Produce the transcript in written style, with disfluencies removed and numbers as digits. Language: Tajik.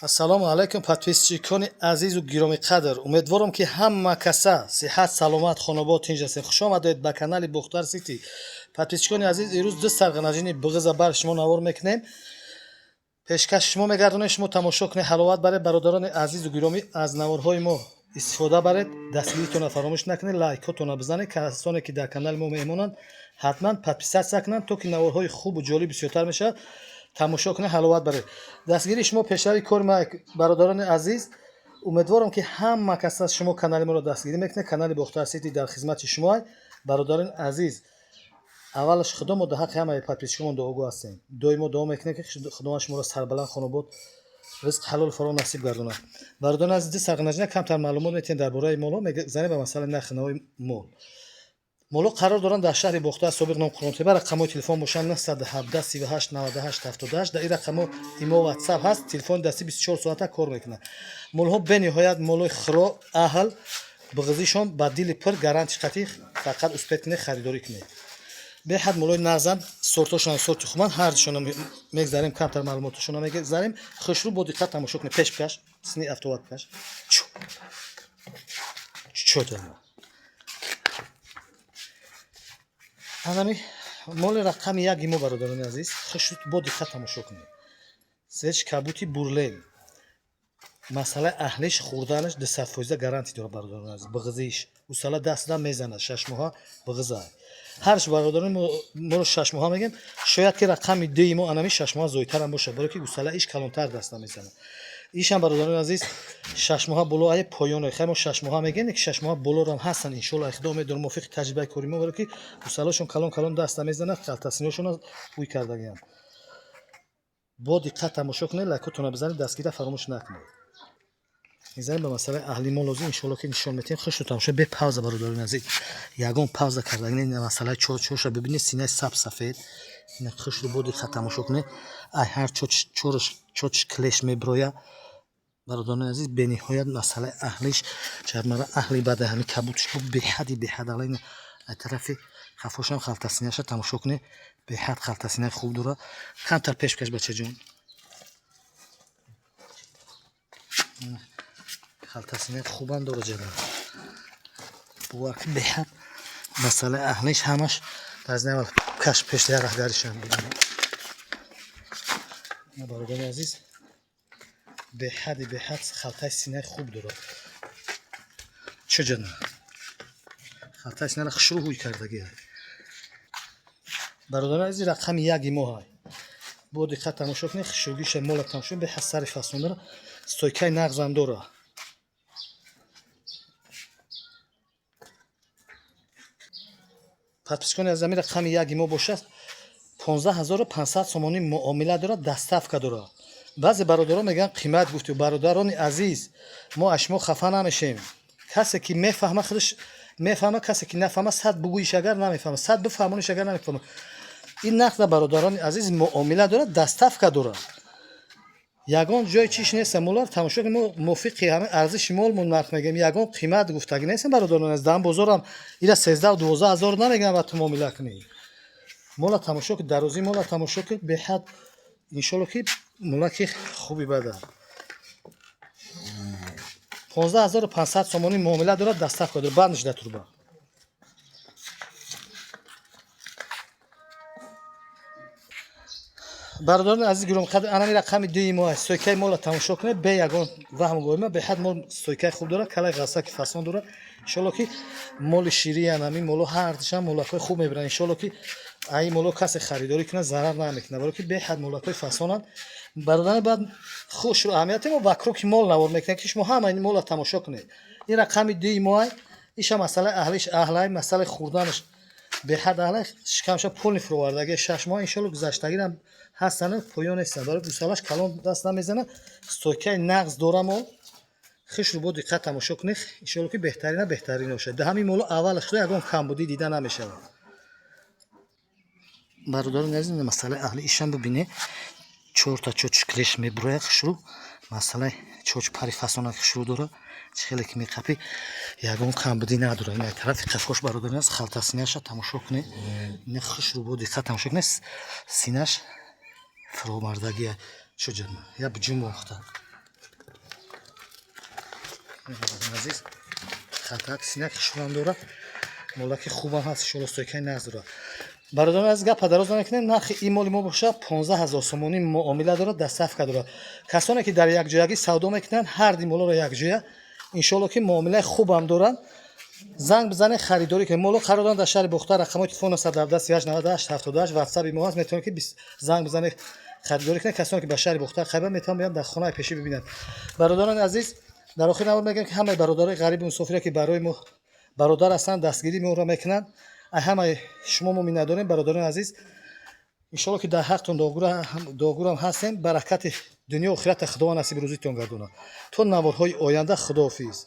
Ассалому алайкум, подписчикони азизу гиромиқадр. Умедворам, ки ҳама каса сиҳат, саломат, хонобод, тинҷ ҳастед. Хуш омадед ба канали Бохтар Сити. Подписчикони азиз, ирӯз ду сарғанажини буғиза бар шумо навор мекунем, пешкаши шумо мегардонем. Шумо тамошо кунед, ҳаловат баред. Бародарони азизу гиромӣ, аз наворҳои мо истифода баред, дастгиритонро фаромӯш накунед, лайкҳотонро бизанед. Касоне ки дар канали мо меҳмонанд, ҳатман подписаться кунанд, то ки наворҳои хубу ҷолиб бисёртар мешавад. Тамошо кунед, ҳаловат баред. Дастгирии шумо пешрави кори ма. Бародарони азиз, умедворам, ки ҳама кас аз шумо канали моро дастгирӣ мекунед. Канали Бохтар Сити дар хизмати шумо. Бародарони азиз, аввалаш Худо мо дар ҳаққи ҳамаи подписчикамон дуогӯ ҳастем. Доимо дуо мекунем, ки Худованд шуморо сарбаланд, хонобод, ризқи ҳалолу фаровон насиб гардонад. Бародарони азиз, ди сарғанажина камтар маълумот метиҳем дар бораи моло, мезанем ба масъалаи нархи навои мол. Моло қарор доранд дар шаҳри Бохтар, собиқ ном Қурғонтепа. Рақамҳои телефон бошанд 917 38 98 78. Дар ин рақамҳо имо, Ватсап ҳаст, телефони дастӣ 24 соата кор мекунад. Молҳо бениҳоят молои хиро, аҳл, буғизишон ба дили пур, гаранти қатъӣ. Фақат успеть кунед, харидорӣ кунед. Беҳад молои нағзанд, сортошон сорти хубанд. Ҳардушона мегзарем, камтар маълумоташона мегзарем. Хушрӯ, бо диққат тамошо кунед. Пеш бикаш, сини автомат бикаш. Чо, анами моли рақами яки мо, бародарони азиз, хушрӯ, бо диққат тамошо кунед. Цвет кабути бурлен. Масъалаи аҳлиш, хӯрданаш 200 фоиза гарантӣ дорад. Бародарони азиз, буғизиш усала дастда мезанад, 6 моҳа буғиза ҳарш. Бародарони моро 6 моҳа мегем, шояд ки рақами дуи мо анами 6 моҳа зоидтарам бошад, барое ки гусала иш калонтар даста мезанад. Ишам, бародарони азиз, 6 моҳа боло ае поён. Хай, мо 6 моҳа мегем, ки 6 моҳа болорам ҳастанд, иншолло. Худо медонам, мувофиқи таҷрибаи кори мо, барое ки гусалашон калон калон даста мезанад, халтасиношона ӯй кардагиам. Бо диққат тамошо кунед, лайкотонро бизанед, дастгира фаромӯш накунед. Мезанем ба масъалаи аҳли мол лозим, иншолло, ки нишон метиҳем. Хушу тамошо, бе пауза, бародарони азиз, ягон пауза кардаги. Масъалаи чорчоша бибинед, синаи саб, сафед. Хушру бо диққат тамошо кунед. Ай ҳар чораш чоч клеш меброя. Бародарони азиз, бениҳоят масъалаи аҳлиш чармара аҳли баъда ҳами кабутш бу беҳади беҳад. Ай тарафи хафошам халтасинаша тамошо кунед, беҳад халтасинаи хуб дорад. Камтар пеш бикаш, бачаҷон. Халтасинаи хубам дорад ҷана. Бовар ки, беҳад масъалаи аҳлиш ҳамаш дар зина. Каш пеш, раҳгаришам. Бародарони азиз, беҳади беҳад халтаи синаи хуб дорад. Чо ҷана, халтаи синара хушрӯ ҳуй кардагӣ. Бародарони азиз, рақами яки мо ҳай, бо диққат тамошо кунед. Хушрӯгиша мола тамошо, беҳад сари фасон дора, стойкаи нағзам дора. Подписчикони аз ами рақами яки мо бошад, 15 500 сомонӣ муомила дорад, доставка дорад. Баъзе бародарон мегӯянд, қимат гуфтӣ. Бародарони азиз, мо аз шумо хафа намешем. Касе ки мефаҳма, худаш мефаҳма, касе ки нафаҳма, сад бугӯиш агар намефаҳма, сад бифаҳмониш агар намефаҳма. Ин нархда, бародарони азиз, муомила дорад, доставка дорад, ягон ҷои чиш нест. Молар тамошо мо мувофиқи ҳамин арзиши мол мо нарх мегӯем, ягон қимат гуфтагӣ нестем. Бародарони азиз, дар бозорам ира 13-12 ҳазор намегӯям ба ту муомила кунӣ. Мола тамошо ки, дарозии мола тамошо ки, беҳад, иншолло, ки мулаки хуби бада. 15 500 сомонӣ муомила дорад, доставка дорад. Банд шуда турба. Бародарони азиз гиромиқадр, анами рақами дуи мо аст. Стойкаи мола тамошо кунед, бе ягон ваҳму гоҳима. Беҳад мол стойкаи хуб дорад, калаи ғасаки фасон дорад. Иншолло, ки моли шириян. Ҳамин моло ҳардушам молакҳои хуб мебиранд. Иншолло, ки ай моло касе харидорӣ кунад, зарар намекунад, баро ки беҳад молакҳои фасонанд. Бародарони, баъд хуш аҳамияти мо вокруг мол навор мекунем, ки шумо ҳама ин мола тамошо кунед. Ин рақами дуи мо ай. Иша масъалаи аҳлиш аҳлай, масъалаи хӯрданаш беҳад аҳлай, шикамша полный фуровардаги. 6 моҳ, иншолло, гузаштагирам ҳастанд, поён нестанд, барои гусалаш калон даст намезанад, стойкаи нағз дора мол. Хушрӯ, бо диққат тамошо кунед. Иншолло, ки беҳтарина беҳтарин бошад. Дар ҳамин моло аввалаш худо ягон камбудӣ дида намешавад. Бародарони азиз, масъалаи аҳли ишам бибинед, чорта чоч клеш мебурояд. Хушрӯ, масъалаи чоч пари фасона хушрӯ дорад. Чӣ хеле ки меқапӣ, ягон камбудӣ надорад. Ин тарафи қафош, бародарони аз, халта синаша тамошо кунед. Ина хушрӯ, бо диққат тамошо кунед, синаш фуромардагия. Чо ҷана, я буҷум охта. Азиз, хатак синак хушрӯам дорад, молаки хубам ҳаст, иншоалло, стойкаи нағз дорад. Бародарони азиз, гапа дароз намекунем. Нархи ин моли мо бошад 15 000 сомонӣ, муомила дорад, доставка дорад. Касоне ки дар якҷоягӣ савдо мекунанд, ҳар ди молоро якҷоя, иншоалло, ки муомилаи хубам доранд, занг бизанед, харидорӣ кунед. Моло қарор доранд дар шаҳри Бохтар. Рақамҳои телефон 917 38 98 78, ватсаби мо ҳаст, метавонед ки занг бизанед, харидорӣ кунед. Касоне ки ба шаҳри Бохтар қарибанд, метавонанд биёянд, дар хонаи пешӣ бибинанд. Бародарони азиз, дар охир навор мегӯем, ки ҳамаи бародарои ғарибу мусофире, ки барои мо бародар ҳастанд, дастгирии моро мекунанд, ай ҳамаи шумо мо миннатдорем. Бародарони азиз, иншоалло, ки дар ҳақтон дуогӯрам ҳастем. Баракати дунё охирата Худованд насиби рӯзитон гардонад. То наворҳои оянда, худоҳофиз.